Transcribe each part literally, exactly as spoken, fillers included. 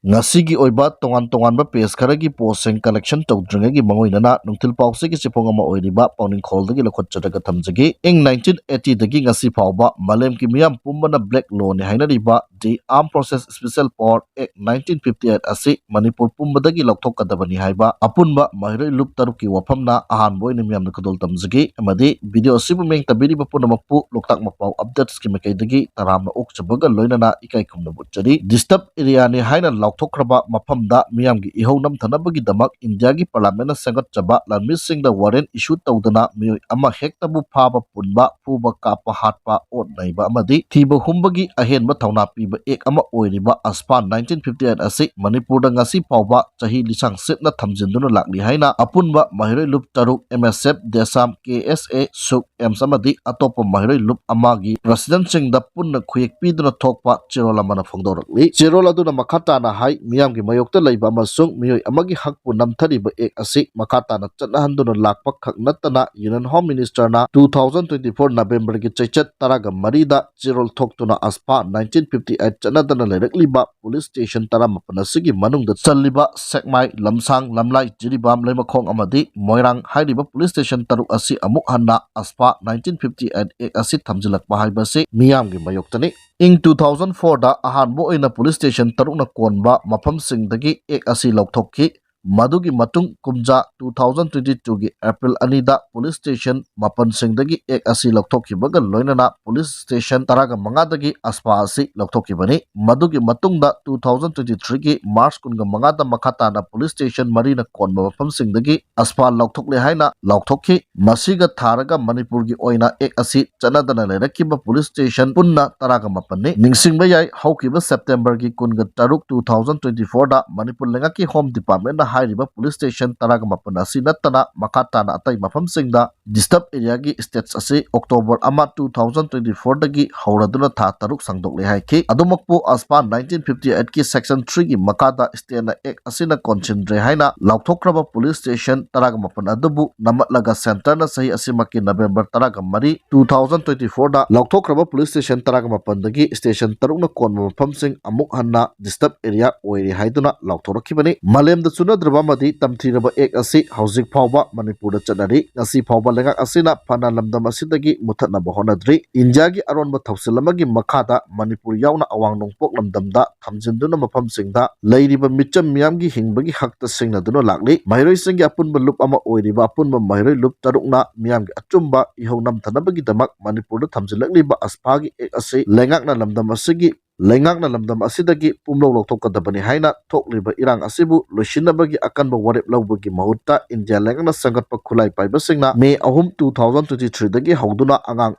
ꯉꯁꯤꯒꯤ ꯑꯣꯏꯕ ꯇꯣꯉꯥꯟ ꯇꯣꯉꯥꯟꯕ page ꯈꯔꯒꯤ postꯁꯤꯡ collection ꯇꯧꯗ꯭ꯔꯤꯉꯩꯒꯤ ꯃꯥꯡꯑꯣꯏꯅꯅ ꯅꯨꯡꯊꯤꯜ ꯄꯥꯎꯆꯦꯒꯤ ꯆꯦꯐꯣꯡ ꯑꯃ ꯑꯣꯏꯔꯤꯕ ꯄꯥꯎꯅꯤꯡꯈꯣꯜꯗꯒꯤ ꯂꯧꯈꯠꯆꯔꯒ ꯊꯝꯖꯒꯦ꯫ ꯏꯪ nineteen eighty ꯗꯒꯤ ꯉꯁꯤ ꯐꯥꯎꯕ ꯃꯥꯂꯦꯝꯒꯤ ꯃꯤꯌꯥꯝ ꯄꯨꯝꯕꯅ black lawꯅꯤ ꯍꯥꯏꯅꯔꯤꯕ The Armed Forces Special Power Act nineteen fifty eight ꯑꯁꯤ ꯃꯅꯤꯄꯨꯔ ꯄꯨꯝꯕꯗꯒꯤ ꯂꯧꯊꯣꯛꯀꯗꯕꯅꯤ ꯍꯥꯏꯕ ꯑꯄꯨꯟꯕ ꯃꯍꯩꯔꯣꯏ ꯂꯨꯞ ꯇꯔꯨꯛꯀꯤ ꯋꯥꯐꯝꯅ ꯑꯍꯥꯟꯕ ꯑꯣꯏꯅ ꯃꯤꯌꯥꯝꯗ ꯈꯨꯗꯣꯜ ꯇꯝꯖꯒꯦ꯫ ꯑꯃꯗꯤ video ꯑꯁꯤꯕꯨ ꯃꯤꯠꯌꯦꯡ ꯇꯝꯕꯤꯔꯤꯕ ꯄꯨꯝꯅꯃꯛꯄꯨ ꯂꯣꯛꯇꯥꯛ ꯃꯄꯥꯎ updatesꯀꯤ ꯃꯥꯏꯀꯩꯗꯒꯤ ꯇꯔꯥꯝꯅ ꯑꯣꯛꯆꯕꯒ ꯂꯣꯏꯅꯅ ꯏꯀꯥꯏ ꯈꯨꯝꯅꯕ ꯎꯠꯆꯔꯤ꯫ Disturb areaꯅꯤ ꯍꯥꯏꯅ ꯂꯥꯎꯊꯣꯛꯈ꯭ꯔꯕ ꯃꯐꯝꯗ ꯃꯤꯌꯥꯝꯒꯤ ꯏꯍꯧ ꯅꯝꯊꯅꯕꯒꯤꯗꯃꯛ ꯏꯟꯗꯤꯌꯥꯒꯤ parliamentꯅ ꯁꯦꯝꯒꯠꯆꯕ ꯂꯥꯟꯃꯤꯁꯤꯡꯗ warrant issue ꯇꯧꯗꯅ ꯃꯤꯑꯣꯏ ꯑꯃ ꯍꯦꯛꯇꯕꯨ ꯐꯥꯕ, ꯄꯨꯟꯕ, ꯐꯨꯕ, ꯀꯥꯞꯄ, ꯍꯥꯠꯄ, ꯑꯣꯠ ꯅꯩꯕ ꯑꯃꯗꯤ ꯊꯤꯕ ꯍꯨꯝꯕꯒꯤ ꯑꯍꯦꯟꯕ ꯊꯧꯅꯥ ꯄꯤꯕ act ꯑꯃ ꯑꯣꯏꯔꯤꯕ AFSPA nineteen fifty eight ꯑꯁꯤ ꯃꯅꯤꯄꯨꯔꯗ ꯉꯁꯤ ꯐꯥꯎꯕ ꯆꯍꯤ ꯂꯤꯁꯥꯡ ꯁꯤꯠꯅ ꯊꯝꯖꯤꯟꯗꯨꯅ ꯂꯥꯛꯂꯤ ꯍꯥꯏꯅ ꯑꯄꯨꯟꯕ ꯃꯍꯩꯔꯣꯏ ꯂꯨꯞ ꯇꯔꯨꯛ, MSF, DESAM, KSA, SUK, AMS ꯑꯃꯗꯤ ꯑꯇꯣꯞꯄ ꯃꯍꯩꯔꯣꯏ ꯂꯨꯞ ꯑꯃꯒꯤ presidentꯁꯤꯡꯗ ꯄꯨꯟꯅ ꯈꯨꯌꯦꯛ ꯄꯤꯗꯨꯅ ꯊꯣꯛꯄ ꯆꯦꯔꯣꯜ ꯑꯃꯅ ꯐꯣꯡꯗꯣꯔꯛꯂꯤ꯫ ꯆꯦꯔꯣꯜ ꯑꯗꯨꯅ ꯃꯈꯥ ꯇꯥꯅ ꯍꯥꯏ, ꯃꯤꯌꯥꯝꯒꯤ ꯃꯥꯌꯣꯛꯇ ꯂꯩꯕ ꯑꯃꯁꯨꯡ ꯃꯤꯑꯣꯏ ꯑꯃꯒꯤ ꯍꯛꯄꯨ ꯅꯝꯊꯔꯤꯕ act ꯑꯁꯤ ꯃꯈꯥ ꯇꯥꯅ ꯆꯠꯅꯍꯟꯗꯨꯅ ꯂꯥꯛꯄ ꯈꯛ ꯅꯠꯇꯅ, Union Home Ministerꯅ two thousand twenty four Novemberꯒꯤ ꯆꯩꯆꯠ ꯇꯔꯥꯒ ꯃꯔꯤꯗ ꯆꯦꯔꯣꯜ ꯊꯣꯛꯇꯨꯅ AFSPA nineteen fifty eight ꯆꯠꯅꯗꯅ ꯂꯩꯔꯛꯂꯤꯕ police station ꯇꯔꯥꯃꯥꯄꯟ ꯑꯁꯤꯒꯤ ꯃꯅꯨꯡꯗ ꯆꯜꯂꯤꯕ ꯁꯦꯛꯃꯥꯏ, ꯂꯝꯁꯥꯡ, ꯂꯝꯂꯥꯏ, ꯖꯤꯔꯤꯕꯥꯝ, ꯂꯩꯃꯈꯣꯡ ꯑꯃꯗꯤ ꯃꯣꯏꯔꯥꯡ ꯍꯥꯏꯔꯤꯕ police station ꯇꯔꯨꯛ ꯑꯁꯤ ꯑꯃꯨꯛ ꯍꯟꯅ AFSPA nineteen fifty eight act ꯑꯁꯤ ꯊꯝꯖꯤꯜꯂꯛꯄ ꯍꯥꯏꯕꯁꯤ ꯃꯤꯌꯥꯝꯒꯤ ꯃꯥꯌꯣꯛꯇꯅꯤ꯫ ꯏꯪ two thousand fourꯗ ꯑꯍꯥꯟꯕ ꯑꯣꯏꯅ police station ꯇꯔꯨꯛꯅ ꯀꯣꯟꯕ ꯃꯐꯝꯁꯤꯡꯗꯒꯤ act ꯑꯁꯤ ꯂꯧꯊꯣꯛꯈꯤ꯫ ꯃꯗꯨꯒꯤ ꯃꯇꯨꯡ ꯀꯨꯝꯖꯥ two thousand twenty twoꯒꯤ April ꯑꯅꯤꯗ police station ꯃꯥꯄꯟꯁꯤꯡꯗꯒꯤ act ꯑꯁꯤ ꯂꯧꯊꯣꯛꯈꯤꯕꯒ ꯂꯣꯏꯅꯅ police station ꯇꯔꯥꯒ ꯃꯉꯥꯗꯒꯤ AFSPA ꯑꯁꯤ ꯂꯧꯊꯣꯛꯈꯤꯕꯅꯤ꯫ ꯃꯗꯨꯒꯤ ꯃꯇꯨꯡꯗ two thousand twenty threeꯒꯤ March ꯀꯨꯟꯒ ꯃꯉꯥꯗ ꯃꯈꯥ ꯇꯥꯅ police station ꯃꯔꯤꯅ ꯀꯣꯟꯕ ꯃꯐꯝꯁꯤꯡꯗꯒꯤ AFSPA ꯂꯧꯊꯣꯛꯂꯦ ꯍꯥꯏꯅ ꯂꯥꯎꯊꯣꯛꯈꯤ꯫ ꯃꯁꯤꯒ ꯊꯥꯔꯒ ꯃꯅꯤꯄꯨꯔꯒꯤ ꯑꯣꯏꯅ act ꯑꯁꯤ ꯆꯠꯅꯗꯅ ꯂꯩꯔꯛꯈꯤꯕ police station ꯄꯨꯟꯅ ꯇꯔꯥꯒ ꯃꯥꯄꯟꯅꯤ꯫ ꯅꯤꯡꯁꯤꯡꯕ ꯌꯥꯏ, ꯍꯧꯈꯤꯕ Septemberꯒꯤ ꯀꯨꯟꯒ ꯇꯔꯨꯛ, two thousand twenty fourꯗ ꯃꯅꯤꯄꯨꯔ ꯂꯩꯉꯥꯛꯀꯤ Home Departmentꯅ ꯍꯥꯏꯔꯤꯕ police station ꯇꯔꯥꯒ ꯃꯥꯄꯟ ꯑꯁꯤ ꯅꯠꯇꯅ ꯃꯈꯥ ꯇꯥꯅ ꯑꯇꯩ ꯃꯐꯝꯁꯤꯡꯗ disturb areaꯒꯤ status ꯑꯁꯤ October ꯑꯃ, two thousand twenty fourꯗꯒꯤ ꯍꯧꯔꯗꯨꯅ ꯊꯥ ꯇꯔꯨꯛ ꯁꯥꯡꯗꯣꯛꯂꯦ ꯍꯥꯏꯈꯤ꯫ ꯑꯗꯨꯃꯛꯄꯨ AFSPA nineteen fifty eightꯀꯤ section threeꯒꯤ ꯃꯈꯥꯗ stateꯅ act ꯑꯁꯤꯅ ꯀꯣꯟꯁꯤꯟꯗ꯭ꯔꯦ ꯍꯥꯏꯅ ꯂꯥꯎꯊꯣꯛꯈ꯭ꯔꯕ police station ꯇꯔꯥꯒ ꯃꯥꯄꯟ ꯑꯗꯨꯕꯨ ꯅꯝꯃꯠꯂꯒ centreꯅ ꯆꯍꯤ ꯑꯁꯤꯃꯛꯀꯤ November ꯇꯔꯥꯒ ꯃꯔꯤ, two thousand twenty fourꯗ ꯂꯥꯎꯊꯣꯛꯈ꯭ꯔꯕ police station ꯇꯔꯥꯒ ꯃꯥꯄꯟꯗꯒꯤ station ꯇꯔꯨꯛꯅ ꯀꯣꯟꯕ ꯃꯐꯝꯁꯤꯡ ꯑꯃꯨꯛ ꯍꯟꯅ disturb area ꯑꯣꯏꯔꯦ ꯍꯥꯏꯗꯨꯅ ꯂꯥꯎꯊꯣꯔꯛꯈꯤꯕꯅꯤ꯫ ꯃꯥꯂꯦꯝꯗ ꯆꯨꯅꯗ꯭ꯔꯕ ꯑꯃꯗꯤ ꯇꯝꯊꯤꯔꯕ act ꯑꯁꯤ ꯍꯧꯖꯤꯛ ꯐꯥꯎꯕ ꯃꯅꯤꯄꯨꯔꯗ ꯆꯠꯅꯔꯤ꯫ ꯉꯁꯤ ꯐꯥꯎꯕ ꯂꯩꯉꯥꯛ ꯑꯁꯤꯅ ꯐꯅ ꯂꯝꯗꯝ ꯑꯁꯤꯗꯒꯤ ꯃꯨꯊꯠꯅꯕ ꯍꯣꯠꯅꯗ꯭ꯔꯤ꯫ ꯏꯟꯗꯤꯌꯥꯒꯤ ꯑꯔꯣꯟꯕ ꯊꯧꯁꯤꯜ ꯑꯃꯒꯤ ꯃꯈꯥꯗ ꯃꯅꯤꯄꯨꯔ ꯌꯥꯎꯅ ꯑꯋꯥꯡ ꯅꯣꯡꯄꯣꯛ ꯂꯝꯗꯝꯗ ꯊꯝꯖꯤꯟꯗꯨꯅ ꯃꯐꯝꯁꯤꯡꯗ ꯂꯩꯔꯤꯕ ꯃꯤꯆꯝ ꯃꯤꯌꯥꯝꯒꯤ ꯍꯤꯡꯕꯒꯤ ꯍꯛꯇ ꯁꯤꯡꯅꯗꯨꯅ ꯂꯥꯛꯂꯤ꯫ ꯃꯍꯩꯔꯣꯏꯁꯤꯡꯒꯤ ꯑꯄꯨꯟꯕ ꯂꯨꯞ ꯑꯃ ꯑꯣꯏꯔꯤꯕ ꯑꯄꯨꯟꯕ ꯃꯍꯩꯔꯣꯏ ꯂꯨꯞ ꯇꯔꯨꯛꯅ ꯃꯤꯌꯥꯝꯒꯤ ꯑꯆꯨꯝꯕ ꯏꯍꯧ ꯅꯝꯊꯅꯕꯒꯤꯗꯃꯛ ꯃꯅꯤꯄꯨꯔꯗ ꯊꯝꯖꯤꯜꯂꯛꯂꯤꯕ AFSPAꯒꯤ act ꯑꯁꯤ ꯂꯩꯉꯥꯛꯅ ꯂꯝꯗꯝ ꯑꯁꯤꯒꯤ, ꯂꯩꯉꯥꯛꯅ ꯂꯝꯗꯝ ꯑꯁꯤꯗꯒꯤ ꯄꯨꯝꯂꯧ ꯂꯧꯊꯣꯛꯀꯗꯕꯅꯤ ꯍꯥꯏꯅ ꯊꯣꯛꯂꯤꯕ ꯏꯔꯥꯡ ꯑꯁꯤꯕꯨ ꯂꯣꯏꯁꯤꯟꯅꯕꯒꯤ ꯑꯀꯟꯕ ꯋꯥꯔꯦꯞ ꯂꯧꯕꯒꯤ ꯃꯍꯨꯠꯇ ꯏꯟꯗꯤꯌꯥ ꯂꯩꯉꯥꯛꯅ ꯁꯦꯝꯒꯠꯄ ꯈꯨꯠꯂꯥꯏ ꯄꯥꯏꯕꯁꯤꯡꯅ May ꯑꯍꯨꯝ, two thousand twenty threeꯗꯒꯤ ꯍꯧꯗꯨꯅ ꯑꯉꯥꯡ,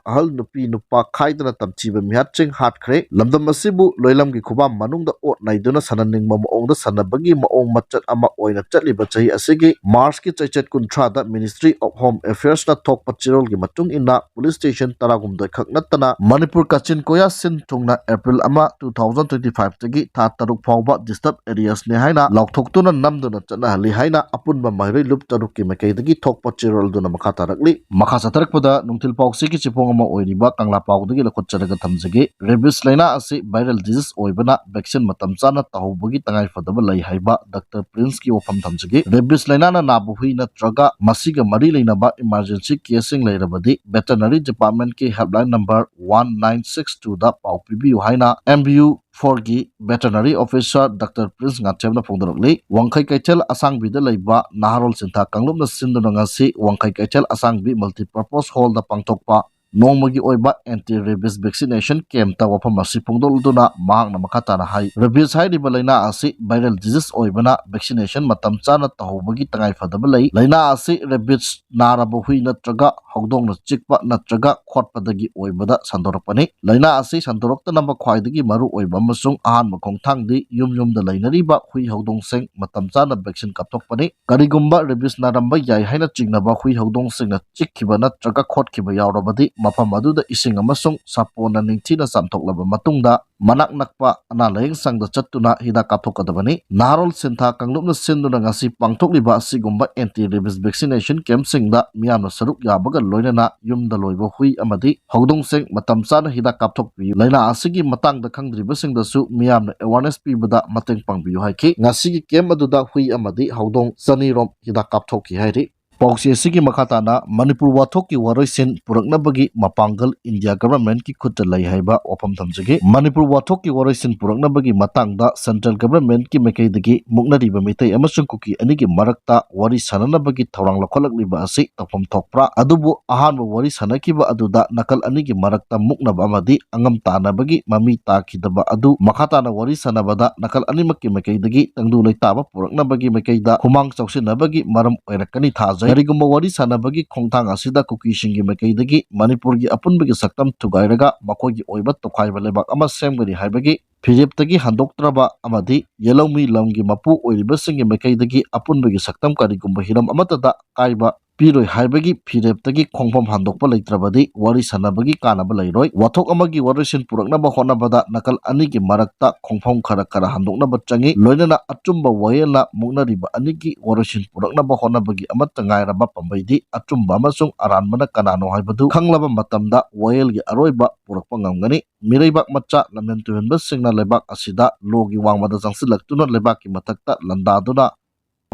ꯑꯍꯜ, ꯅꯨꯄꯤ, ꯅꯨꯄꯥ ꯈꯥꯏꯗꯅ ꯇꯝꯊꯤꯕ ꯃꯤꯍꯥꯠꯁꯤꯡ ꯍꯥꯠꯈ꯭ꯔꯦ꯫ ꯂꯝꯗꯝ ꯑꯁꯤꯕꯨ ꯂꯣꯏꯂꯝꯒꯤ ꯈꯨꯕꯥꯝ ꯃꯅꯨꯡꯗ ꯑꯣꯠ ꯅꯩꯗꯨꯅ ꯁꯥꯟꯅꯅꯤꯡꯕ ꯃꯑꯣꯡꯗ ꯁꯥꯟꯅꯕꯒꯤ ꯃꯑꯣꯡ ꯃꯆꯠ ꯑꯃ ꯑꯣꯏꯅ ꯆꯠꯂꯤꯕ ꯆꯍꯤ ꯑꯁꯤꯒꯤ Marchꯀꯤ ꯆꯩꯆꯠ ꯀꯨꯟꯊ꯭ꯔꯥꯗ Ministry of Home Affairsꯅ ꯊꯣꯛꯄ ꯆꯦꯔꯣꯜꯒꯤ ꯃꯇꯨꯡ ꯏꯟꯅ police station ꯇꯔꯥꯍꯨꯝꯗꯣꯏ ꯈꯛ ꯅꯠꯇꯅ ꯃꯅꯤꯄꯨꯔ ꯀꯥꯆꯤꯟ ꯀꯣꯌꯥ ꯁꯤꯟ ꯊꯨꯡꯅ April ꯑꯃ, two thousand twenty fiveꯇꯒꯤ ꯊꯥ ꯇꯔꯨꯛ ꯐꯥꯎꯕ disturb areasꯅꯤ ꯍꯥꯏꯅ ꯂꯥꯎꯊꯣꯛꯇꯨꯅ ꯅꯝꯗꯨꯅ ꯆꯠꯅꯍꯜꯂꯤ ꯍꯥꯏꯅ ꯑꯄꯨꯟꯕ ꯃꯍꯩꯔꯣꯏ ꯂꯨꯞ ꯇꯔꯨꯛꯀꯤ ꯃꯥꯏꯀꯩꯗꯒꯤ ꯊꯣꯛꯄ ꯆꯦꯔꯣꯜꯗꯨꯅ ꯃꯈꯥ ꯇꯥꯔꯛꯂꯤ꯫ ꯃꯈꯥ ꯆꯠꯊꯔꯛꯄꯗ ꯅꯨꯡꯊꯤꯜ ꯄꯥꯎꯆꯦꯒꯤ ꯆꯦꯐꯣꯡ ꯑꯃ ꯑꯣꯏꯔꯤꯕ ꯀꯪꯂꯥ ꯄꯥꯎꯗꯒꯤ ꯂꯧꯈꯠꯆꯔꯒ ꯊꯝꯖꯒꯦ꯫ Rabies ꯂꯥꯏꯅꯥ ꯑꯁꯤ viral disease ꯑꯣꯏꯕꯅ vaccine ꯃꯇꯝ ꯆꯥꯅ ꯇꯧꯍꯧꯕꯒꯤ ꯇꯉꯥꯏꯐꯗꯕ ꯂꯩ ꯍꯥꯏꯕ Doctor Princeꯀꯤ ꯋꯥꯐꯝ ꯊꯝꯖꯒꯦ꯫ Rabies ꯂꯥꯏꯅꯥꯅ ꯅꯥꯕ ꯍꯨꯏ ꯅꯠꯇ꯭ꯔꯒ ꯃꯁꯤꯒ ꯃꯔꯤ ꯂꯩꯅꯕ emergency caseꯁꯤꯡ ꯂꯩꯔꯕꯗꯤ veterinary departmentꯀꯤ helpline number one nine six twoꯗ ꯄꯥꯎ ꯄꯤꯕꯤꯌꯨ ꯍꯥꯏꯅ MVU fourꯒꯤ veterinary officer Doctor Prince ꯉꯥꯊꯦꯝꯅ ꯐꯣꯡꯗꯣꯔꯛꯂꯤ꯫ ꯋꯥꯡꯈꯩ ꯀꯩꯊꯦꯜ ꯑꯁꯥꯡꯕꯤꯗ ꯂꯩꯕ ꯅꯍꯥꯔꯣꯜ ꯁꯤꯟꯊꯥ ꯀꯥꯡꯂꯨꯞꯅ ꯁꯤꯟꯗꯨꯅ ꯉꯁꯤ ꯋꯥꯡꯈꯩ ꯀꯩꯊꯦꯜ ꯑꯁꯥꯡꯕꯤ multipurpose hallꯗ ꯄꯥꯡꯊꯣꯛꯄ ꯅꯣꯡꯃꯒꯤ ꯑꯣꯏꯕ anti rabies vaccination camp ꯇ ꯋꯥꯐꯝ ꯑꯁꯤ ꯐꯣꯡꯗꯣꯛꯂꯗꯨꯅ ꯃꯍꯥꯛꯅ ꯃꯈꯥ ꯇꯥꯅ ꯍꯥꯏ, rabies ꯍꯥꯏꯔꯤꯕ ꯂꯥꯏꯅꯥ ꯑꯁꯤ viral disease ꯑꯣꯏꯕꯅ vaccination ꯃꯇꯝ ꯆꯥꯅ ꯇꯧꯍꯧꯕꯒꯤ ꯇꯉꯥꯏ ꯐꯗꯕ ꯂꯩ꯫ ꯂꯥꯏꯅꯥ ꯑꯁꯤ rabies ꯅꯥꯔꯕ ꯍꯨꯏ ꯅꯠꯇ꯭ꯔꯒ ꯍꯧꯗꯣꯡꯅ ꯆꯤꯛꯄ ꯅꯠꯇ꯭ꯔꯒ ꯈꯣꯠꯄꯗꯒꯤ ꯑꯣꯏꯕꯗ ꯁꯟꯗꯣꯔꯛꯄꯅꯤ꯫ ꯂꯥꯏꯅꯥ ꯑꯁꯤ ꯁꯟꯗꯣꯔꯛꯇꯅꯕ ꯈ꯭ꯋꯥꯏꯗꯒꯤ ꯃꯔꯨ ꯑꯣꯏꯕ ꯑꯃꯁꯨꯡ ꯑꯍꯥꯟꯕ ꯈꯣꯡꯊꯥꯡꯗꯤ ꯌꯨꯝ ꯌꯨꯝꯗ ꯂꯩꯅꯔꯤꯕ ꯍꯨꯏ ꯍꯧꯗꯣꯡꯁꯤꯡ ꯃꯇꯝ ꯆꯥꯅ vaccine ꯀꯥꯞꯊꯣꯛꯄꯅꯤ꯫ ꯀꯔꯤꯒꯨꯝꯕ rabies ꯅꯥꯔꯝꯕ ꯌꯥꯏ ꯍꯥꯏꯅ ꯆꯤꯡꯅꯕ ꯍꯨꯏ ꯍꯧꯗꯣꯡꯁꯤꯡꯅ ꯆꯤꯛꯈꯤꯕ ꯅꯠꯇ꯭ꯔꯒ ꯈꯣꯠꯈꯤꯕ ꯌꯥꯎꯔꯕꯗꯤ, ꯃꯐꯝ ꯑꯗꯨꯗ ꯏꯁꯤꯡ ꯑꯃꯁꯨꯡ ꯁꯥꯄꯣꯟꯅ ꯅꯤꯡꯊꯤꯅ ꯆꯥꯝꯊꯣꯛꯂꯕ ꯃꯇꯨꯡꯗ, ꯃꯅꯥꯛ ꯅꯛꯄ ꯑꯅꯥ ꯂꯥꯌꯦꯡ ꯁꯪꯗ ꯆꯠꯇꯨꯅ ꯍꯤꯗꯥꯛ ꯀꯥꯞꯊꯣꯛꯀꯗꯕꯅꯤ꯫ ꯅꯍꯥꯔꯣꯜ ꯁꯤꯟꯊꯥ ꯀꯥꯡꯂꯨꯞꯅ ꯁꯤꯟꯗꯨꯅ ꯉꯁꯤ ꯄꯥꯡꯊꯣꯛꯂꯤꯕ ꯑꯁꯤꯒꯨꯝꯕ anti rabies vaccination camp ꯁꯤꯡꯗ ꯃꯤꯌꯥꯝꯅ ꯁꯔꯨꯛ ꯌꯥꯕꯒ ꯂꯣꯏꯅꯅ ꯌꯨꯝꯗ ꯂꯣꯏꯕ ꯍꯨꯏ ꯑꯃꯗꯤ ꯍꯧꯗꯣꯡꯁꯤꯡ ꯃꯇꯝ ꯆꯥꯅ ꯍꯤꯗꯥꯛ ꯀꯥꯞꯊꯣꯛꯄꯤꯌꯨ꯫ ꯂꯥꯏꯅꯥ ꯑꯁꯤꯒꯤ ꯃꯇꯥꯡꯗ ꯈꯪꯗ꯭ꯔꯤꯕꯁꯤꯡꯗꯁꯨ ꯃꯤꯌꯥꯝꯅ awareness ꯄꯤꯕꯗ ꯃꯇꯦꯡ ꯄꯥꯡꯕꯤꯌꯨ ꯍꯥꯏꯈꯤ꯫ ꯉꯁꯤꯒꯤ camp ꯑꯗꯨꯗ ꯍꯨꯏ ꯑꯃꯗꯤ ꯍꯧꯗꯣꯡ ꯆꯅꯤꯔꯣꯝ ꯍꯤꯗꯥꯛ ꯀꯥꯞꯊꯣꯛꯈꯤ ꯍꯥꯏꯔꯤ꯫ ꯄꯥꯎꯆꯦ ꯑꯁꯤꯒꯤ ꯃꯈꯥ ꯇꯥꯅ ꯃꯅꯤꯄꯨꯔ ꯋꯥꯊꯣꯛꯀꯤ ꯋꯥꯔꯣꯏꯁꯤꯟ ꯄꯨꯔꯛꯅꯕꯒꯤ ꯃꯄꯥꯡꯒꯜ ꯏꯟꯗꯤꯌꯥ government ꯀꯤ ꯈꯨꯠꯇ ꯂꯩ ꯍꯥꯏꯕ ꯋꯥꯐꯝ ꯊꯝꯖꯒꯦ꯫ ꯃꯅꯤꯄꯨꯔ ꯋꯥꯊꯣꯛꯀꯤ ꯋꯥꯔꯣꯏꯁꯤꯟ ꯄꯨꯔꯛꯅꯕꯒꯤ ꯃꯇꯥꯡꯗ central government ꯀꯤ ꯃꯥꯏꯀꯩꯗꯒꯤ ꯃꯨꯛꯅꯔꯤꯕ ꯃꯤꯇꯩ ꯑꯃꯁꯨꯡ ꯀꯨꯀꯤ ꯑꯅꯤꯒꯤ ꯃꯔꯛꯇ ꯋꯥꯔꯤ ꯁꯥꯟꯅꯅꯕꯒꯤ ꯊꯧꯔꯥꯡ ꯂꯧꯈꯠꯂꯛꯂꯤꯕ ꯑꯁꯤ ꯇꯧꯐꯝ ꯊꯣꯛꯄ꯭ꯔꯥ? ꯑꯗꯨꯕꯨ ꯑꯍꯥꯟꯕ ꯋꯥꯔꯤ ꯁꯥꯟꯅꯈꯤꯕ ꯑꯗꯨꯗ ꯅꯥꯀꯜ ꯑꯅꯤꯒꯤ ꯃꯔꯛꯇ ꯃꯨꯛꯅꯕ ꯑꯃꯗꯤ ꯑꯉꯝ ꯇꯥꯟꯅꯕꯒꯤ ꯃꯃꯤ ꯇꯥꯈꯤꯗꯕ ꯑꯗꯨ ꯃꯈꯥ ꯇꯥꯅ ꯋꯥꯔꯤ ꯁꯥꯟꯅꯕꯗ ꯅꯥꯀꯜ ꯑꯅꯤꯃꯛꯀꯤ ꯃꯥꯏꯀꯩꯗꯒꯤ ꯇꯪꯗꯨ ꯂꯩꯇꯥꯕ ꯄꯨꯔꯛꯅꯕꯒꯤ ꯃꯥꯏꯀꯩꯗ ꯈꯨꯃꯥꯡ ꯆꯥꯎꯁꯤꯟꯅꯕꯒꯤ ꯃꯔꯝ ꯑꯣꯏꯔꯛꯀꯅꯤ ꯊꯥꯖꯩ꯫ ꯀꯔꯤꯒꯨꯝꯕ ꯋꯥꯔꯤ ꯁꯥꯟꯅꯕꯒꯤ ꯈꯣꯡꯊꯥꯡ ꯑꯁꯤꯗ ꯀꯨꯀꯤꯁꯤꯡꯒꯤ ꯃꯥꯏꯀꯩꯗꯒꯤ ꯃꯅꯤꯄꯨꯔꯒꯤ ꯑꯄꯨꯟꯕꯒꯤ ꯁꯛꯇꯝ ꯊꯨꯒꯥꯏꯔꯒ ꯃꯈꯣꯏꯒꯤ ꯑꯣꯏꯕ ꯇꯣꯈꯥꯏꯕ ꯂꯩꯕꯥꯛ ꯑꯃ ꯁꯦꯝꯒꯅꯤ ꯍꯥꯏꯕꯒꯤ ꯐꯤꯔꯦꯞꯇꯒꯤ ꯍꯟꯗꯣꯛꯇ꯭ꯔꯕ ꯑꯃꯗꯤ ꯌꯦꯜꯍꯧꯃꯤ ꯂꯝꯒꯤ ꯃꯄꯨ ꯑꯣꯏꯔꯤꯕꯁꯤꯡꯒꯤ ꯃꯥꯏꯀꯩꯗꯒꯤ ꯑꯄꯨꯟꯕꯒꯤ ꯁꯛꯇꯝ ꯀꯔꯤꯒꯨꯝꯕ ꯍꯤꯔꯝ ꯑꯃꯠꯇꯗ ꯑꯀꯥꯏꯕ ꯄꯤꯔꯣꯏ ꯍꯥꯏꯕꯒꯤ ꯐꯤꯔꯦꯞꯇꯒꯤ ꯈꯣꯡꯐꯝ ꯍꯟꯗꯣꯛꯄ ꯂꯩꯇ꯭ꯔꯕꯗꯤ ꯋꯥꯔꯤ ꯁꯥꯟꯅꯕꯒꯤ ꯀꯥꯟꯅꯕ ꯂꯩꯔꯣꯏ꯫ ꯋꯥꯊꯣꯛ ꯑꯃꯒꯤ ꯋꯥꯔꯣꯏꯁꯤꯟ ꯄꯨꯔꯛꯅꯕ ꯍꯣꯠꯅꯕꯗ ꯅꯥꯀꯜ ꯑꯅꯤꯒꯤ ꯃꯔꯛꯇ ꯈꯣꯡꯐꯝ ꯈꯔ ꯈꯔ ꯍꯟꯗꯣꯛꯅꯕ ꯆꯪꯏ꯫ ꯂꯣꯏꯅꯅ ꯑꯆꯨꯝꯕ ꯋꯥꯌꯦꯜꯅ ꯃꯨꯛꯅꯔꯤꯕ ꯑꯅꯤꯒꯤ ꯋꯥꯔꯣꯏꯁꯤꯟ ꯄꯨꯔꯛꯅꯕ ꯍꯣꯠꯅꯕꯒꯤ ꯑꯃꯠꯇ ꯉꯥꯏꯔꯕ ꯄꯥꯝꯕꯩꯗꯤ ꯑꯆꯨꯝꯕ ꯑꯃꯁꯨꯡ ꯑꯔꯥꯟꯕꯅ ꯀꯅꯥꯅꯣ ꯍꯥꯏꯕꯗꯨ ꯈꯪꯂꯕ ꯃꯇꯝꯗ ꯋꯥꯌꯦꯜꯒꯤ ꯑꯔꯣꯏꯕ ꯄꯨꯔꯛꯄ ꯉꯝꯒꯅꯤ꯫ ꯃꯤꯔꯩꯕꯥꯛ ꯃꯆꯥ ꯂꯝꯍꯦꯟ ꯇꯨꯍꯦꯟꯕꯁꯤꯡꯅ ꯂꯩꯕꯥꯛ ꯑꯁꯤꯗ ꯂꯣꯒꯤ ꯋꯥꯡꯃꯗ ꯆꯪꯁꯤꯜꯂꯛꯇꯨꯅ ꯂꯩꯕꯥꯛꯀꯤ ꯃꯊꯛꯇ ꯂꯥꯟꯗꯥꯗꯨꯅ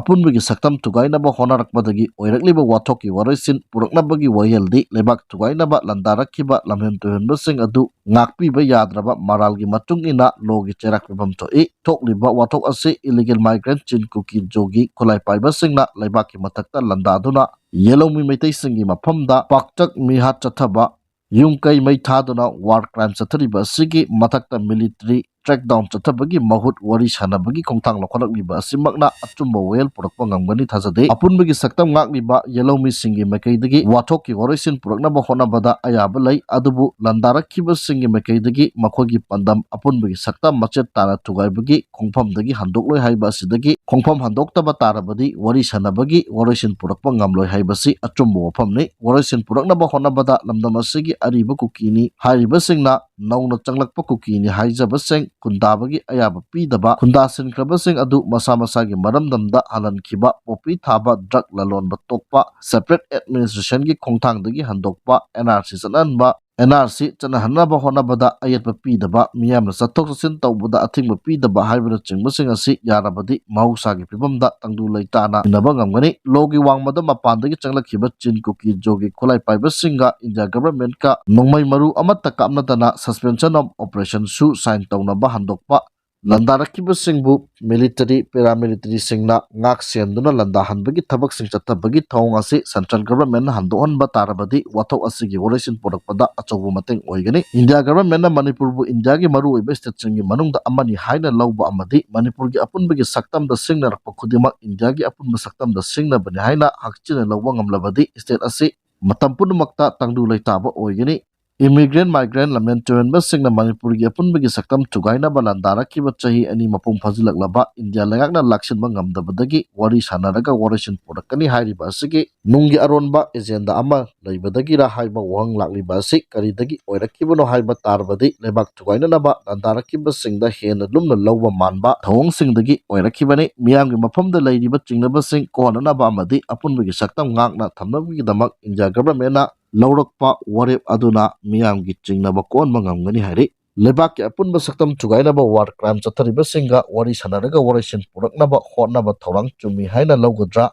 ꯑꯄꯨꯟꯕꯒꯤ ꯁꯛꯇꯝ ꯊꯨꯒꯥꯏꯅꯕ ꯍꯣꯠꯅꯔꯛꯄꯗꯒꯤ ꯑꯣꯏꯔꯛꯂꯤꯕ ꯋꯥꯊꯣꯛꯀꯤ ꯋꯥꯔꯣꯏꯁꯤꯟ ꯄꯨꯔꯛꯅꯕꯒꯤ ꯋꯥꯌꯦꯜꯗꯤ ꯂꯩꯕꯥꯛ ꯊꯨꯒꯥꯏꯅꯕ ꯂꯥꯟꯗꯥꯔꯛꯈꯤꯕ ꯂꯝꯍꯦꯟ ꯇꯨꯍꯦꯟꯕꯁꯤꯡ ꯑꯗꯨ ꯉꯥꯛꯄꯤꯕ ꯌꯥꯗ꯭ꯔꯕ ꯃꯔꯥꯜꯒꯤ ꯃꯇꯨꯡ ꯏꯟꯅ ꯂꯣꯒꯤ ꯆꯩꯔꯥꯛ ꯄꯤꯐꯝ ꯊꯣꯛꯏ꯫ ꯊꯣꯛꯂꯤꯕ ꯋꯥꯊꯣꯛ ꯑꯁꯤ illegal migrant ꯆꯤꯟ ꯀꯨꯀꯤ ꯖꯣꯒꯤ ꯈꯨꯠꯂꯥꯏ ꯄꯥꯏꯕꯁꯤꯡꯅ ꯂꯩꯕꯥꯛꯀꯤ ꯃꯊꯛꯇ ꯂꯥꯟꯗꯥꯗꯨꯅ ꯌꯦꯜꯍꯧꯃꯤ ꯃꯩꯇꯩꯁꯤꯡꯒꯤ ꯃꯐꯝꯗ ꯄꯥꯛꯇꯛ ꯃꯤꯍꯥꯠ ꯆꯠꯊꯕ ꯌꯨꯝ ꯀꯩ ꯃꯩ ꯊꯥꯗꯨꯅ ꯋꯥꯔ ꯀ꯭ꯔꯥꯏꯝ ꯆꯠꯊꯔꯤꯕ ꯑꯁꯤꯒꯤ ꯃꯊꯛꯇ ꯃꯤꯂꯤꯇꯔꯤ ꯀ꯭ꯔꯦꯛꯗꯥꯎꯟ ꯆꯠꯊꯕꯒꯤ ꯃꯍꯨꯠ ꯋꯥꯔꯤ ꯁꯥꯟꯅꯕꯒꯤ ꯈꯣꯡꯊꯥꯡ ꯂꯧꯈꯠꯂꯛꯂꯤꯕ ꯑꯁꯤꯃꯛꯅ ꯑꯆꯨꯝꯕ ꯋꯥꯌꯦꯜ ꯄꯨꯔꯛꯄ ꯉꯝꯒꯅꯤ ꯊꯥꯖꯗꯦ꯫ ꯑꯄꯨꯟꯕꯒꯤ ꯁꯛꯇꯝ ꯉꯥꯛꯂꯤꯕ ꯌꯦꯜꯍꯧꯃꯤꯁꯤꯡꯒꯤ ꯃꯥꯏꯀꯩꯗꯒꯤ ꯋꯥꯊꯣꯛꯀꯤ ꯋꯥꯔꯣꯏꯁꯤꯟ ꯄꯨꯔꯛꯅꯕ ꯍꯣꯠꯅꯕꯗ ꯑꯌꯥꯕ ꯂꯩ, ꯑꯗꯨꯕꯨ ꯂꯥꯟꯗꯥꯔꯛꯈꯤꯕꯁꯤꯡꯒꯤ ꯃꯥꯏꯀꯩꯗꯒꯤ ꯃꯈꯣꯏꯒꯤ ꯄꯥꯟꯗꯝ ꯑꯄꯨꯟꯕꯒꯤ ꯁꯛꯇꯝ ꯃꯆꯦꯠ ꯇꯥꯅ ꯊꯨꯒꯥꯏꯕꯒꯤ ꯈꯣꯡꯐꯝꯗꯒꯤ ꯍꯟꯗꯣꯛꯂꯣꯏ ꯍꯥꯏꯕ ꯑꯁꯤꯗꯒꯤ ꯈꯣꯡꯐꯝ ꯍꯟꯗꯣꯛꯇꯕ ꯇꯥꯔꯕꯗꯤ ꯋꯥꯔꯤ ꯁꯥꯟꯅꯕꯒꯤ ꯋꯥꯔꯣꯏꯁꯤꯟ ꯄꯨꯔꯛꯄ ꯉꯝꯂꯣꯏ ꯍꯥꯏꯕꯁꯤ ꯑꯆꯨꯝꯕ ꯋꯥꯐꯝꯅꯤ꯫ ꯋꯥꯔꯣꯏꯁꯤꯟ ꯄꯨꯔꯛꯅꯕ ꯍꯣꯠꯅꯕꯗ ꯂꯝꯗꯝ ꯑꯁꯤꯒꯤ ꯑꯔꯤꯕ ꯀꯨꯀꯤꯅꯤ ꯍꯥꯏꯔꯤꯕꯁꯤꯡꯅ ꯅꯧꯅ ꯆꯪꯂꯛꯄ ꯀꯨꯀꯤꯅꯤ ꯍꯥꯏꯖꯕꯁꯤꯡ ꯈꯨꯟꯗꯥꯕꯒꯤ ꯑꯌꯥꯕ ꯄꯤꯗꯕ, ꯈꯨꯟꯗꯥꯁꯤꯟꯈ꯭ꯔꯕꯁꯤꯡ ꯑꯗꯨ ꯃꯁꯥ ꯃꯁꯥꯒꯤ ꯃꯔꯝꯗꯝꯗ ꯍꯜꯍꯟꯈꯤꯕ, ꯄꯣꯄꯤ ꯊꯥꯕ, ꯗ꯭ꯔꯒ ꯂꯂꯣꯟꯕ ꯇꯣꯛꯄ, ꯁꯦꯄꯔꯦꯠ ꯑꯦꯗꯃꯤꯅꯤꯁꯇ꯭ꯔꯦꯁꯟꯒꯤ ꯈꯣꯡꯊꯥꯡꯗꯒꯤ ꯍꯟꯗꯣꯛꯄ, and R C ꯆꯠꯅꯍꯟꯕ, and R C ꯆꯠꯅꯍꯟꯅꯕ ꯍꯣꯠꯅꯕꯗ ꯑꯌꯦꯠꯄ ꯄꯤꯗꯕ, ꯃꯤꯌꯥꯝꯅ ꯆꯠꯊꯣꯛ ꯆꯠꯁꯤꯟ ꯇꯧꯕꯗ ꯑꯊꯤꯡꯕ ꯄꯤꯗꯕ ꯍꯥꯏꯕꯅꯆꯤꯡꯕꯁꯤꯡ ꯑꯁꯤ ꯌꯥꯔꯕꯗꯤ ꯃꯍꯧꯁꯥꯒꯤ ꯐꯤꯕꯝꯗ ꯇꯪꯗꯨ ꯂꯩꯇꯥꯅ ꯏꯟꯅꯕ ꯉꯝꯒꯅꯤ꯫ ꯂꯣꯒꯤ ꯋꯥꯡꯃꯗ ꯃꯄꯥꯟꯗꯒꯤ ꯆꯪꯂꯛꯈꯤꯕ ꯆꯤꯟ ꯀꯨꯀꯤ ꯖꯣꯒꯤ ꯈꯨꯠꯂꯥꯏ ꯄꯥꯏꯕꯁꯤꯡꯒ ꯏꯟꯗꯤꯌꯥ ꯒꯚꯔꯟꯃꯦꯟꯠꯀ ꯅꯣꯡꯃꯩ ꯃꯔꯨ ꯑꯃꯠꯇ ꯀꯥꯞꯅꯗꯅ Suspension of Operation ꯁꯨ ꯁꯥꯏꯟ ꯇꯧꯅꯕ ꯍꯟꯗꯣꯛꯄ, ꯂꯥꯟꯗꯥꯔꯛꯈꯤꯕꯁꯤꯡꯕꯨ ꯃꯤꯂꯤꯇꯔꯤ, ꯄꯦꯔꯥꯃꯤꯂꯤꯇꯔꯤꯁꯤꯡꯅ ꯉꯥꯛ ꯁꯦꯟꯗꯨꯅ ꯂꯥꯟꯗꯥꯍꯟꯕꯒꯤ ꯊꯕꯛꯁꯤꯡ ꯆꯠꯊꯕꯒꯤ ꯊꯧꯑꯣꯡ ꯑꯁꯤ ꯁꯦꯟꯇ꯭ꯔꯦꯜ ꯒꯚꯔꯟꯃꯦꯟꯠꯅ ꯍꯟꯗꯣꯛꯍꯟꯕ ꯇꯥꯔꯕꯗꯤ ꯋꯥꯊꯣꯛ ꯑꯁꯤꯒꯤ ꯋꯥꯔꯣꯏꯁꯤꯟ ꯄꯨꯔꯛꯄꯗ ꯑꯆꯧꯕ ꯃꯇꯦꯡ ꯑꯣꯏꯒꯅꯤ꯫ ꯏꯟꯗꯤꯌꯥ ꯒꯚꯔꯟꯃꯦꯟꯠꯅ ꯃꯅꯤꯄꯨꯔꯕꯨ ꯏꯟꯗꯤꯌꯥꯒꯤ ꯃꯔꯨꯑꯣꯏꯕ ꯁ꯭ꯇꯦꯠꯁꯤꯡꯒꯤ ꯃꯅꯨꯡꯗ ꯑꯃꯅꯤ ꯍꯥꯏꯅ ꯂꯧꯕ ꯑꯃꯗꯤ ꯃꯅꯤꯄꯨꯔꯒꯤ ꯑꯄꯨꯟꯕꯒꯤ ꯁꯛꯇꯝꯗ ꯁꯤꯡꯅꯔꯛꯄ ꯈꯨꯗꯤꯡꯃꯛ ꯏꯟꯗꯤꯌꯥꯒꯤ ꯑꯄꯨꯟꯕ ꯁꯛꯇꯝꯗ ꯁꯤꯡꯅꯕꯅꯤ ꯍꯥꯏꯅ ꯍꯛꯆꯤꯟꯅ ꯂꯧꯕ ꯉꯝꯂꯕꯗꯤ ꯁ꯭ꯇꯦꯠ ꯑꯁꯤ ꯃꯇꯝ ꯄꯨꯝꯅꯃꯛꯇ ꯇꯪꯗꯨ ꯂꯩꯇꯥꯕ ꯑꯣꯏꯒꯅꯤ꯫ ꯏꯃꯤꯒ꯭ꯔꯦꯟꯠ ꯃꯥꯏꯒ꯭ꯔꯦꯟꯠ ꯂꯝꯖꯦꯟ ꯆꯦꯟꯕꯁꯤꯡꯅ ꯃꯅꯤꯄꯨꯔꯒꯤ ꯑꯄꯨꯟꯕꯒꯤ ꯁꯛꯇꯝ ꯊꯨꯒꯥꯏꯅꯕ ꯂꯥꯟꯗꯥꯔꯛꯈꯤꯕ ꯆꯍꯤ ꯑꯅꯤ ꯃꯄꯨꯡ ꯐꯥꯖꯤꯜꯂꯛꯂꯕ ꯏꯟꯗꯤꯌꯥ ꯂꯩꯉꯥꯛꯅ ꯂꯥꯛꯁꯤꯟꯕ ꯉꯝꯗꯕꯗꯒꯤ ꯋꯥꯔꯤ ꯁꯥꯟꯅꯔꯒ ꯋꯥꯔꯣꯏꯁꯤꯟ ꯄꯨꯔꯛꯀꯅꯤ ꯍꯥꯏꯔꯤꯕ ꯑꯁꯤꯒꯤ ꯅꯨꯡꯒꯤ ꯑꯔꯣꯟꯕ ꯑꯦꯖꯦꯟꯗꯥ ꯑꯃ ꯂꯩꯕꯗꯒꯤꯔ ꯍꯥꯏꯕ ꯋꯥꯍꯪ ꯂꯥꯛꯂꯤꯕ ꯑꯁꯤ ꯀꯔꯤꯗꯒꯤ ꯑꯣꯏꯔꯛꯈꯤꯕꯅꯣ ꯍꯥꯏꯕ ꯇꯥꯔꯕꯗꯤ ꯂꯩꯕꯥꯛ ꯊꯨꯒꯥꯏꯅꯅꯕ ꯂꯥꯟꯗꯥꯔꯛꯈꯤꯕꯁꯤꯡꯗ ꯍꯦꯟꯅ ꯂꯨꯝꯅ ꯂꯧꯕ ꯃꯥꯟꯕ ꯊꯧꯑꯣꯡꯁꯤꯡꯗꯒꯤ ꯑꯣꯏꯔꯛꯈꯤꯕꯅꯤ꯫ ꯃꯤꯌꯥꯝꯒꯤ ꯃꯐꯝꯗ ꯂꯩꯔꯤꯕ ꯆꯤꯡꯅꯕꯁꯤꯡ ꯀꯣꯛꯍꯟꯅꯅꯕ ꯑꯃꯗꯤ ꯑꯄꯨꯟꯕꯒꯤ ꯁꯛꯇꯝ ꯉꯥꯛꯅ ꯊꯝꯅꯕꯒꯤꯗꯃꯛ ꯏꯟꯗꯤꯌꯥ ꯒꯚꯔꯟꯃꯦꯟꯠꯅ ꯂꯧꯔꯛꯄ ꯋꯥꯔꯦꯞ ꯑꯗꯨꯅ ꯃꯤꯌꯥꯝꯒꯤ ꯆꯤꯡꯅꯕ ꯀꯣꯛꯍꯟꯕ ꯉꯝꯒꯅꯤ ꯍꯥꯏꯔꯤ꯫ ꯂꯩꯕꯥꯛꯀꯤ ꯑꯄꯨꯟꯕ ꯁꯛꯇꯝ ꯊꯨꯒꯥꯏꯅꯕ ꯋꯥꯔ ꯀ꯭ꯔꯥꯏꯝ ꯆꯠꯊꯔꯤꯕꯁꯤꯡꯒ ꯋꯥꯔꯤ ꯁꯥꯟꯅꯔꯒ ꯋꯥꯔꯣꯏꯁꯤꯟ ꯄꯨꯔꯛꯅꯕ ꯍꯣꯠꯅꯕ ꯊꯧꯔꯥꯡ ꯆꯨꯝꯃꯤ ꯍꯥꯏꯅ ꯂꯧꯒꯗ꯭ꯔꯥ,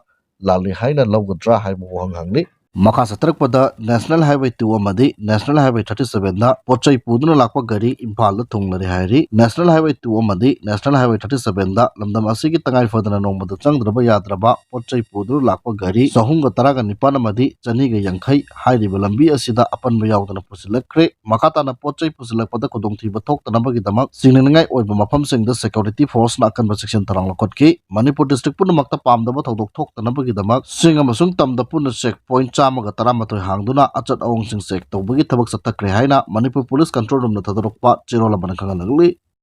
ꯂꯥꯜꯂꯤ ꯍꯥꯏꯅ ꯂꯧꯒꯗ꯭ꯔꯥ ꯍꯥꯏꯕ ꯋꯥꯍꯪ ꯍꯪꯂꯤ꯫ ꯃꯈꯥ ꯆꯠꯊꯔꯛꯄꯗ National Highway two ꯑꯃꯗꯤ National Highway thirty sevenꯗ ꯄꯣꯠ ꯆꯩ ꯄꯨꯗꯨꯅ ꯂꯥꯛꯄ ꯒꯥꯔꯤ ꯏꯝꯐꯥꯜꯗ ꯊꯨꯡꯂꯔꯦ ꯍꯥꯏꯔꯤ꯫ National Highway two ꯑꯃꯗꯤ National Highway thirty sevenꯗ ꯂꯝꯗꯝ ꯑꯁꯤꯒꯤ ꯇꯉꯥꯏ ꯐꯗꯅ ꯅꯣꯡꯃꯗ ꯆꯪꯗ꯭ꯔꯕ ꯌꯥꯗ꯭ꯔꯕ ꯄꯣꯠ ꯆꯩ ꯄꯨꯗꯨꯅ ꯂꯥꯛꯄ ꯒꯥꯔꯤ ꯆꯍꯨꯝꯒ ꯇꯔꯥꯒ ꯅꯤꯄꯥꯟ ꯑꯃꯗꯤ ꯆꯅꯤꯒ ꯌꯥꯡꯈꯩ ꯍꯥꯏꯔꯤꯕ ꯂꯝꯕꯤ ꯑꯁꯤꯗ ꯑꯄꯟꯕ ꯌꯥꯎꯗꯅ ꯄꯨꯁꯤꯜꯂꯛꯈ꯭ꯔꯦ꯫ ꯃꯈꯥ ꯇꯥꯅ ꯄꯣꯠ ꯆꯩ ꯄꯨꯁꯤꯜꯂꯛꯄꯗ ꯈꯨꯗꯣꯡꯊꯤꯕ ꯊꯣꯛꯇꯅꯕꯒꯤꯗꯃꯛ ꯆꯤꯡꯅꯅꯤꯡꯉꯥꯏ ꯑꯣꯏꯕ ꯃꯐꯝꯁꯤꯡꯗ security forceꯅ ꯑꯀꯟꯕ ꯆꯦꯛꯁꯤꯟ ꯊꯧꯔꯥꯡ ꯂꯧꯈꯠꯈꯤ꯫ ꯃꯅꯤꯄꯨꯔ district ꯄꯨꯝꯅꯃꯛꯇ ꯄꯥꯝꯗꯕ ꯊꯧꯗꯣꯛ ꯊꯣꯛꯇꯅꯕꯒꯤꯗꯃꯛ ꯆꯤꯡ ꯑꯃꯁꯨꯡ ꯇꯝꯗ ꯄꯨꯟꯅ check point ꯆꯥꯝꯃꯒ ꯇꯔꯥꯃꯥꯊꯣꯏ ꯍꯥꯡꯗꯨꯅ ꯑꯆꯠ ꯑꯋꯣꯡꯁꯤꯡ check ꯇꯧꯕꯒꯤ ꯊꯕꯛ ꯆꯠꯊꯈ꯭ꯔꯦ ꯍꯥꯏꯅ ꯃꯅꯤꯄꯨꯔ Police Control Roomꯅ ꯊꯥꯗꯣꯔꯛꯄ ꯆꯦꯔꯣꯜ ꯑꯃꯅ ꯈꯪꯍꯜꯂꯛꯂꯤ꯫